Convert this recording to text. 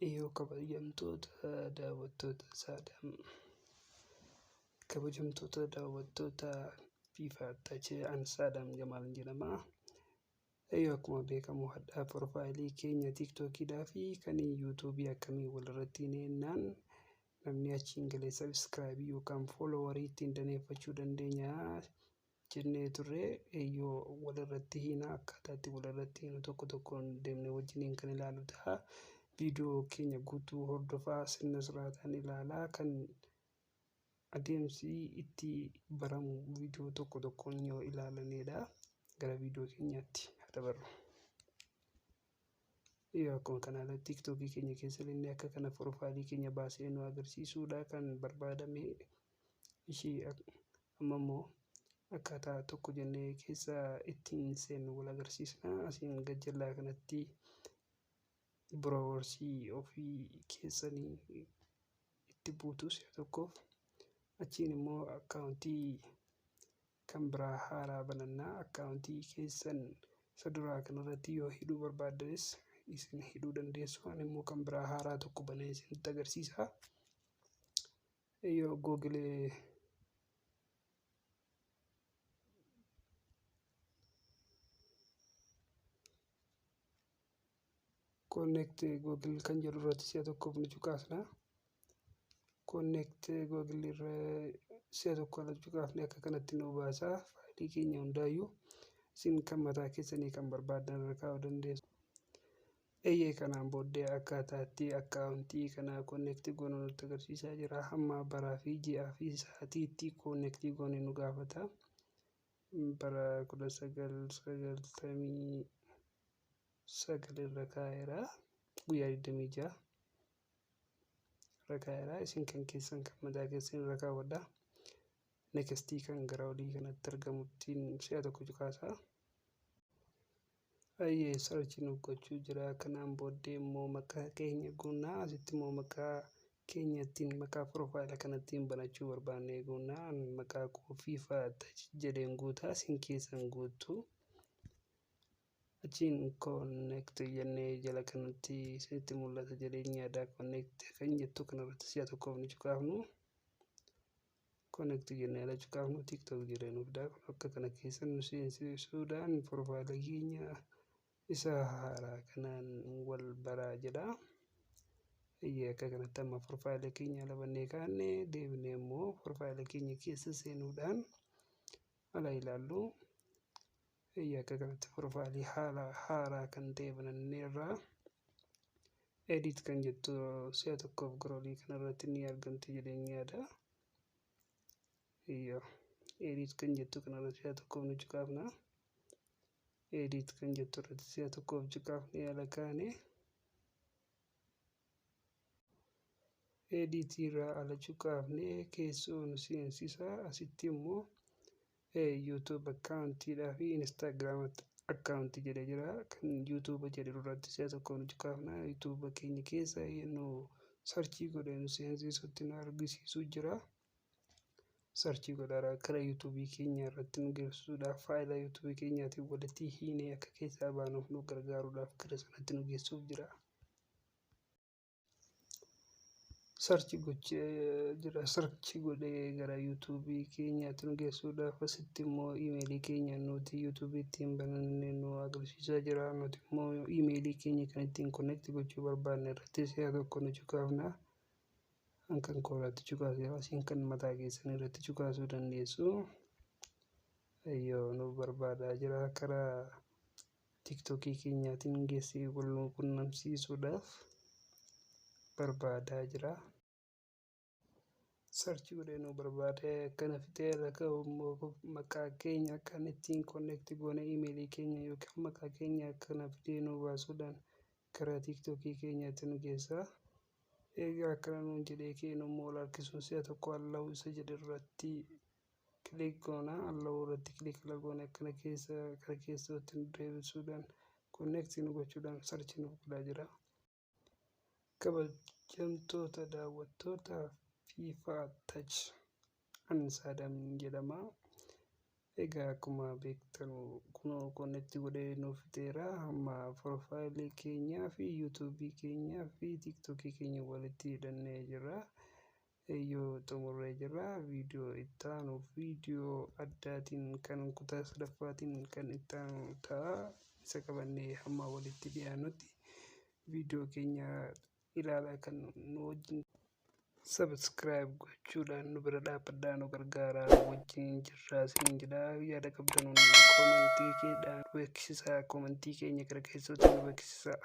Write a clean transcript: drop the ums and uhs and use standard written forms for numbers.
Eeyyoo, kabajamtoota daawwattoota Saadaam, kabajamtoota daawwattoota FIFA Touch, an Saadaam Jamaal jedhama. Eeyyoo, akkuma beekamu hadhaa profaayilii keenya TikTokiidhaa fi kan YouTubeii akkamii walirratti neennaan namni achiin galee subscribeii yookaan followerii ittiin daneeffachuu dandeenya jennee turre. Eeyyoo, walirratti hiina, akkaataa itti walirratti hiinu tokko tokkoon deemnee wajjiniin kan ilaalu ta'a. Viidiyoo keenya guutuu hordofaa, sirna siraataan ilaalaa. Kan adeemsi itti baramu viidiyoo tokko tokkoon yoo ilaalanidha. Gara viidiyoo keenyaatti haa dabarru. Yoo akkuma kanaa TikTokii keenya keessa illee akka kana profaayilii keenya baasee nu agarsiisuudha kan barbaadame. Ishii amma immoo akkaataa tokko jennee keessa ittiin seennu wal agarsiisna. Asiin gajjallaa kanatti browserii ofii keessanii itti buutu si'a tokkoof. Achiin immoo akkaawuntii kan biraa haaraa banannaa. Akkaawuntii keessan isa duraa kanarratti yoo hidhuu barbaaddanis isin hidhuu dandeessu. Ani immoo kan biraa haaraa tokko banee isinitti agarsiisa. Yoo Google Connect Google kan jedhu irratti si'a tokkoof ni cuqaasna. Connect Google irra si'a tokko ala cuqaasne akka kanatti nu baasa. Faayilii keenya hundaayyuu isin kan mataa keessanii kan barbaaddan irra kaa'uu dandeessu. Eeyyee, kanaan booddee akkaataa itti akkaawuntii kana connect goonu nutti agarsiisaa jira. Hamma baraa fi ji'aa fi sa'aatii itti connect goone nu gaafata. Bara 1999 irra kaa'eera. Guyyaa 26 irra kaa'eera. Isin kan keessan kan mataa keessan irra kaawwadha. Nextii kan gara olii kanatti argamuttiin si'a tokko cuqaasa. Ayyee, search nu gochuu jira. Kanaan booddee immoo maqaa keenya guunnaa. Asitti immoo maqaa keenya ittiin maqaa profaayila kanattiin banachuu barbaanne guunnaa. Maqaa koo FIFA Touch jedheen guutaa, isin keessan guutuu. Achiin connect jennee jala kanatti isinitti mul'ata jedheen yaada. Connect kan jettu kanarratti si'a tokkoof ni cuqaafnu. Connect jennee ala cuqaafnu TikTok jedhee nuuf fidaa. Akka kana keessa nu seensisuudhaan profaayila keenya isa haaraa kanaan wal baraa jedha. Eeyyee, akka kanatti amma profaayila keenya ala bannee kaanne, deebinee immoo profaayila keenya keessa seenuudhaan ala ilaallu. Eeyyee, akka kanatti profaayilii haala haaraa kan ta'e bananneerra. Edit kan jettu si'a tokkoof gara olii kanarratti ni argamti jedheen yaada. Eeyyoo, edit kan jettu kanarratti si'a tokkoof ni cuqaafna. Edit kan jettu irratti si'a tokkoof cuqaafnee ala kaane. Edit irraa ala cuqaafnee keessoo nu seensisa. Asitti immoo YouTube akkaawuntiidhaa fi Instagram akkaawuntii jedhee jira. Kan YouTube jedhu irratti si'a tokkoof ni cuqaafna. YouTube keenya keessa nu searchii godhee nu seensisutti nu argisiisuu jira. Searchii godhaa gara YouTubeii keenya irratti nu geessuudhaaf, faayilaa YouTubeii keenyaatiin walitti hiinee akka keessaa baanuuf nu gargaaruudhaaf gara sanatti nu geessuuf jira. Search gochee jira. Search godhee gara YouTubeii keenyaatti nu geessuudhaaf asitti immoo iimeelii keenya nuti YouTubeii ittiin bananne nu agarsiisaa jira. Nuti immoo iimeelii keenya kan ittiin connect gochuu barbaanne irratti si'a tokko nu cuqaafna. Kan koo irratti cuqaaseera. Isin kan mataa keessan irratti cuqaasuu dandeessu. Yoo nu barbaadaa jira, karaa TikTokii keenyaatiin geessee wal nu qunnamsiisuudhaaf barbaadaa jira. Search godhee nu barbaade akkana fixee lafa immoo maqaa keenya kan ittiin connect goone, iimeelii keenya yookaan maqaa keenya akkana fidee nu baasuudhaan karaa TikTokii keenyaatti nu geessa. Egaa akkana nuun jedhee keenu immoo ol harkisuun si'a tokko allow isa jedhe irratti click goona. Allow irratti click goone akkana keessa gara keessootti nu deebisuudhaan connect nu gochuudhaan search nu godhaa jira. Kabajamtoota daawwattoota FIFA Touch, an Saadam jedhama. Egaa akkuma beektanu kunoo connect godhee nuuf fixeera. Amma profile keenyaa fi YouTube keenyaa fi TikTok keenya walitti hidhannee jirra. Eeyyoo, xumurree jirra. Viidiyoo itti aanu viidiyoo addaatiin kan kutaa sadaffaatiin kan itti aanu ta'a. Isa qabannee hamma walitti dhiyaannutti viidiyoo keenya ilaalaa, kan nu wajjin subscribe gochuudhaan nu bira dhaabbadhaa, nu gargaaraa, nu wajjin jirraa isin jedha. Yaada qabdanuun comment keedhaan beeksisaa, comment keenya gara keessootti nu beeksisaa.